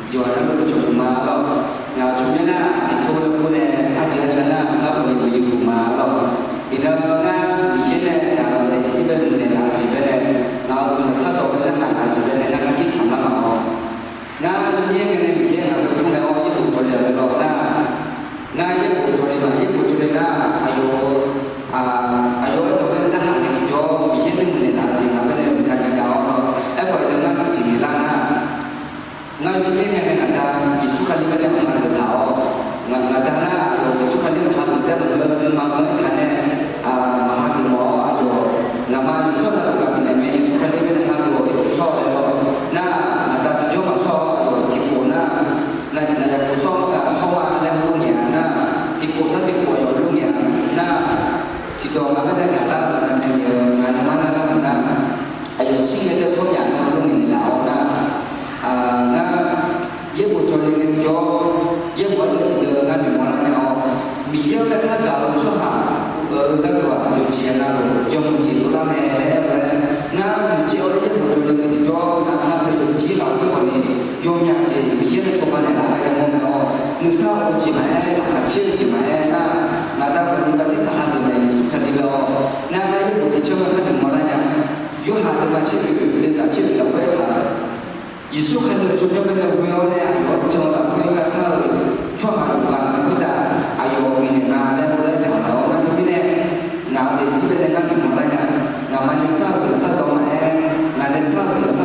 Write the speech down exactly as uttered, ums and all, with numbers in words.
Yawqha navluf dawqcawq puq ma lawr. Ngaq-euq tsawrmyanr nar, Miqsor-eu laer kur nae arjeuq arca nar, ngar khawf ni maqyuif puq ma lawr. Iqnan ngar Miqyaer nae ngaq-euq daefzir bae muiqnaeq laf-eu jeq bae nae, ngaq-euq guiqlanq sardawq bae narhaq laf-eu jeq bae nae ngar sarkir kamq lar ma-awr. Ngar yawyaer ngae nae Miqyaer ngaq-euq kur nae-awr yaerbof dzawle-euq laer lawr nar, ngar yaerbof dzawle ma, yaerbof dzawle nar, aqyawf-eu, aqyawf-aer dawq bae narhaq ngae tiqjawr Miqyaer nae muiqnaeq laf-eu jeq ngaq bae nae maqgaq jeq dav-awr lawr. Aerkhawf iqnan ngar tiqjeq ngaeq lar nar, ngar yawyaer ngae nae ngaq da Yeqsur Kali bae nae maqhageuf taq-awr, ngaq da nar aqyawf Yeqsur Kali maqhageuf taef-aer maqngeur, nuima ganr-aer taq nae maqhageuf mawf-awr aqyawf ngaqma yawqjawr navluf ghaq bifnaeq mae, Yeqsur Kali bae nae hageuf-awq, ircuf shawr-awq laer lawr nar, ngaq da tiqjawr maqshawr-awr aqyawf tiqkhof nar, naqyaf khof shawr-a shawr-a laer heulof ngaeq-a nar, tiqkhof sar tiqkhof aqyawf heulof ngaeq-a nar, tiqdawq ngaq bae nae gaqlar-eu ngaq da nae ngaeq-eu ngaq nuima nar lar-euq nar, aqyawf shir ngae tae shawr myaq nar heulof ngaeq naeqlaf-awr nar, ngar yaerbof dzawle ngae tiqjawr, yaerbof-aer deuv tiqdeuv ngar noeqmawr lar nya-awr, Miqyaer-anr nae khargaq-eu tsawrhaq uqgeuf-eu gharduq-aq, yawqjeq navluf yawmuiq jeq dovlar mae laer aer-eu lof-aer, ngar noeqcaev-awr laer yaerbof dzawle ngae tiqjawr, ngar ngar paq yawqjir laf-eu deuq khawf ni, yawmyaq jeq Miqyaer nae cawba naeqlaf-eu gar yamawr mae-awr, nuisar of-eu jeq maqaer, laqkhaq caer-eu jeq maqaer nar, ngaq da khawf ni bartirsaq hageuf nae Yeqsur Kali bae-awr, nar ngar yaerbof tiqjawr ngar noeqmawr lar nya. Yorhaq deuvma tser oeq deuvzaq tser oeq lafkhoer aertaq-euq, Yeqsur Kali-euq tsawrmyanr bae nae ghoe-awr nae aqyawf-anr jan-eu lafkhoer kharshar-eu tsawrhaq yawqghaq khoertav aqyawf bifnaeq ma laer heulof-aer taq-euq mae-awr, nar teumirnae ngaq-euq daefzir bae nae ngar noeqmawr lar nya. Ngaqma nae shar-eu guiqlanq shardawq maqaer, ngaq nae shar-eu guiqlanq